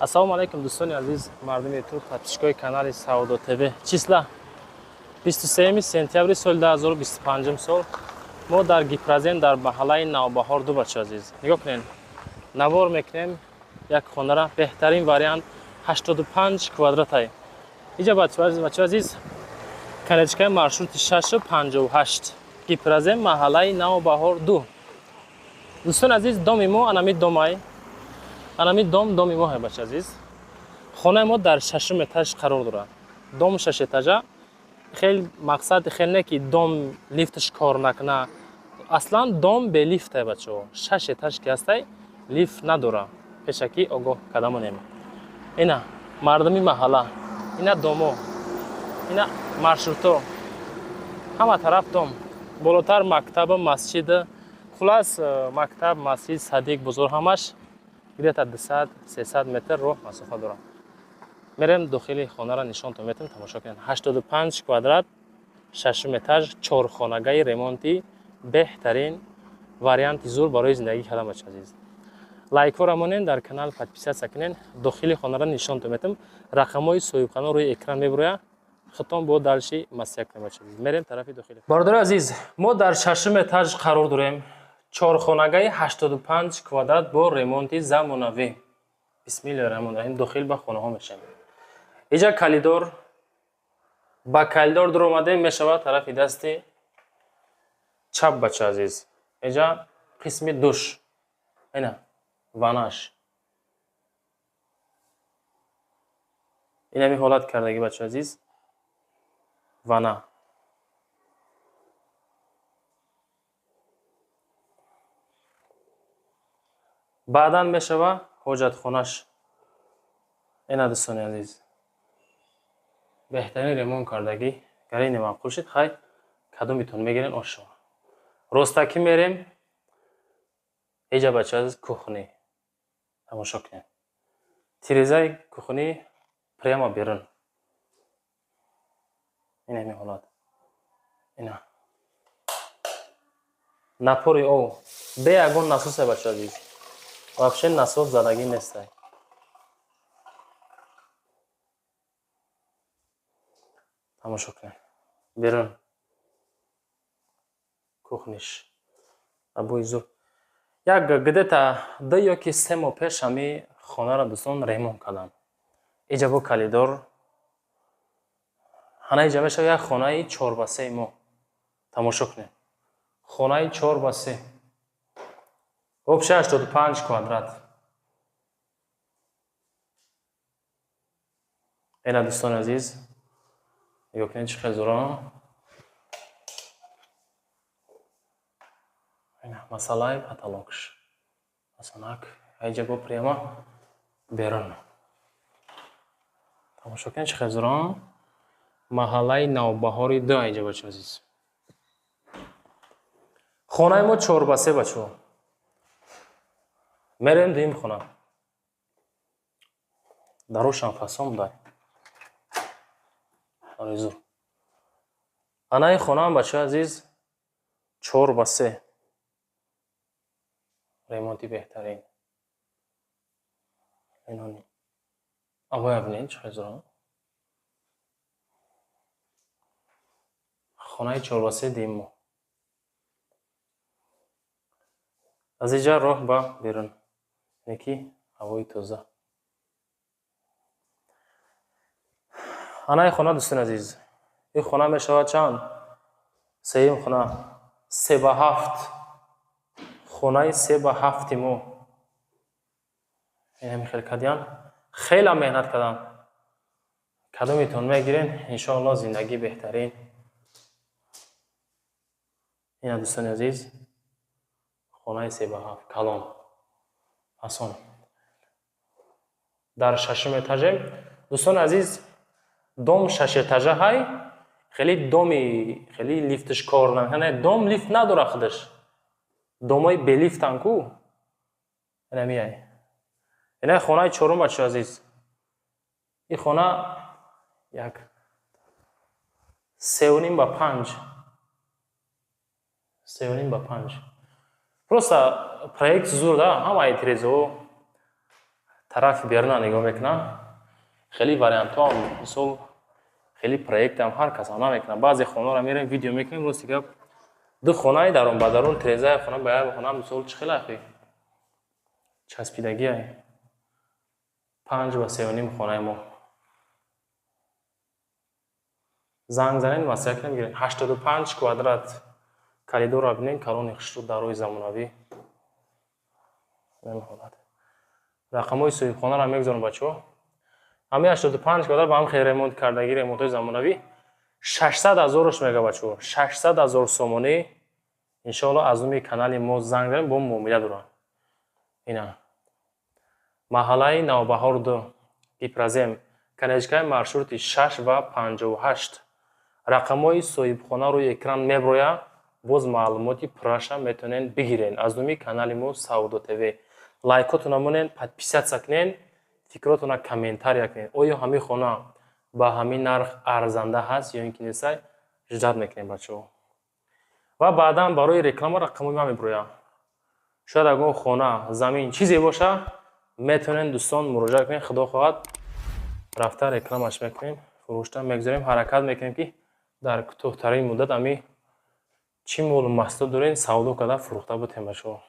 Ассалому алайкум, дӯстони азиз, мардуми ютуб, подписчикои канали Савдо ТВ. Числа 23 сентябри соли 2025 сол мо дар Гипрозем, дар маҳаллаи Навбаҳор ду. Бача азиз, нигоҳ кунед, навор мекунем як хонара, беҳтарин вариант, 85 квадратай. Иҷа, бача азиз, конечкаи маршрути 658, Гипрозем, маҳаллаи Навбаҳор ду. Дӯстони азиз, доми мо анами домай, анами дом, доми мо. Бача азиз, хонаи мо дар шашум этаж қарор дорад. Дом шаш этажа. Хел мақсад хел не ки дом лифташ кор накуна, аслан дом бе лифтай, бачаҳо. Шаш этаж ки ҳастай, лифт надора, пешакӣ огоҳ карда монем. Ина мардуми маҳалла, ина домо, ина маршруто, ҳама тараф дом, болотар мактаба, масҷид, хулас мактаб, масҷид, садик, бозор, ҳамаш где-то 200 300 метр роҳ масофа дорад. Мерем дохили хонара нишонтон метем, тамошо кунед. 85 квадрат, шашум этаж, чорхонагаи ремонти, беҳтарин варианти зур барои зиндагӣ кардан. Бача азиз, лайкҳоро монен, дар канал подписаться кунен. Дохили хонара нишонтон метем, рақамҳои соҳибхона рӯи экран мебурояд, худтон бо дальше маслиҳат кунем. Бача азиз, мерем тарафи дохили. Бародари азиз, мо дар шашум этаж қарор дорем, чорхонагаи 85 квадрат бо ремонти замонавӣ. Бисмиллоҳи раҳмони раҳим, дохил ба хонаҳо мешавем. Иҷа коридор, ба коридор дуромадем, мешавад тарафи дасти чап. Бача азиз, иҷа қисми душ, ина ванаш, инами ҳолат кардагӣ. Бача азиз, вана. Баъдан мешава ҳоҷатхонаш. Ина, дӯстони азиз, беҳтарин ремонт кардагӣ. Гарини маъқул шид, хай, кадомитон мегирен, ошо. Ростакӣ мерем. Иҷа, бача азиз, кухни, тамошо кунед, тирезаи кухни прямо берун. Инами ҳолат, ина напори ов бе ягон насосе. Бача азиз, вообще насос задагӣ нестай. Тамошо кунед, берун кухниш абои зур. Як где-то 2 ё ки 3 моҳ пеш ҳами хонаро дӯстон ремонт кардам. Иҷа бо коридор, ҳана иҷа мешава як хонаи 4 ба 3 мо. Тамошо кунед, хонаи 4 ба 3, вообще 85 квадрат. Ина, дӯстони азиз, нигоҳ кунед, чӣ хел зуро. Масъалаи потолокш масанак. Иҷа бо прямо берун, тамошо кунед, чӣ хел зуро. Маҳаллаи Навбаҳори ду. Иҷа, бача азиз, хонаи мо 4 ба 3. Бачаҳо, мерем дуюм хона. Дарошам фасон дай зур. Анаи хонаам, бачаи азиз, 4 ба 3, ремонти беҳтарин. Абоя бинед, чӣ хел зуро. Хонаи 4 ба 3 дим мо. Аз иҷа роҳ ба берун, яъне ки ҳавои тоза. Анаи хона, дӯстони азиз, ин хона мешавад чанд? Сеюм хона, 3 ба 7, хонаи 3 ба 7 мо. Инами хел кардиян, хеле меҳнат кардам. Кадомитон мегирен, иншоалло, зиндагӣ беҳтарин. Ина, дӯстони азиз, хонаи 3 ба 7, калон, осон. Дар шашум этажем, дӯстони азиз. Дом шашэтажа ҳай, хеле доми хеле лифтш кор на, дом лифт надора худаш, домои белифтан ку. Инамияй, ина хонаи чорум. Бачо азиз, ин хона як 3.5 ба 5, 3.5 ба 5. Просто проект зур да, ҳамаи тирезаҳо. Тарафи беруна нигоҳ мекунам, хеле вариантҳоам, мисол, хеле проектам ҳар касам намекунам. Баъзе хонаро мерем, видео мекунем, рости гап, ду хонаи дарун ба дарун, тирезаи хона ба як хона, мисол, чӣ хел ахи часпидагиай. 5 ва 3,5 хонаи мо. Занг занед, маслиҳат кунем, гирем. 85 квадрат. Коридорро бинем, калони хушрӯ, дарои замонавӣ. Ҳолат рақамҳои соҳибхонаро мегузорам, бачаҳо. Ҳамаи 85 квадрат ба ҳам хел ремонт кардагӣ, ремонтҳои замонавӣ. 600 ҳазорш мега, бачаҳо, 600 ҳазор сомонӣ. Иншоалло, аз номи канали мо занг занед, бо муомила дорам. Ина, маҳаллаи Навбаҳор 2, Гипрозем, конечкаи маршрути 6 ва 58. Рақамҳои соҳибхона рӯи экран меброяд. Боз маълумоти пурраша метавонед бигиред. Аз номи канали мо Савдо ТВ лайкотона монед, подписаться кунед, фикротона комментария кунед. Оё ҳамин хона ба ҳамин нарх арзанда ҳаст ё ин ки нестай? Ждать мекунем, бачаҳо. Ва баъдан барои реклама рақамҳои ман меброяд. Шояд ягон хона, замин, чизе боша, метавонед, дӯстон, муроҷиат кунед. Худо хоҳад, рафта рекламаш мекунем, фурӯшта мегузорем. Ҳаракат мекунем, ки дар кӯтоҳтарин муддат ами чӣ молу маҳсулот дорем, савдо карда, фурӯхта бутем. Бачаҳо,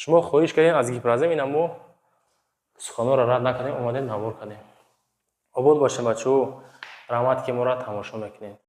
шумо хоҳиш кардем аз Гипрозем, ина мо суханҳоро рад накардем, омадем, навор кардем. Обод бошем, бачаҳо. Раҳмат, ки моро тамошо мекунед.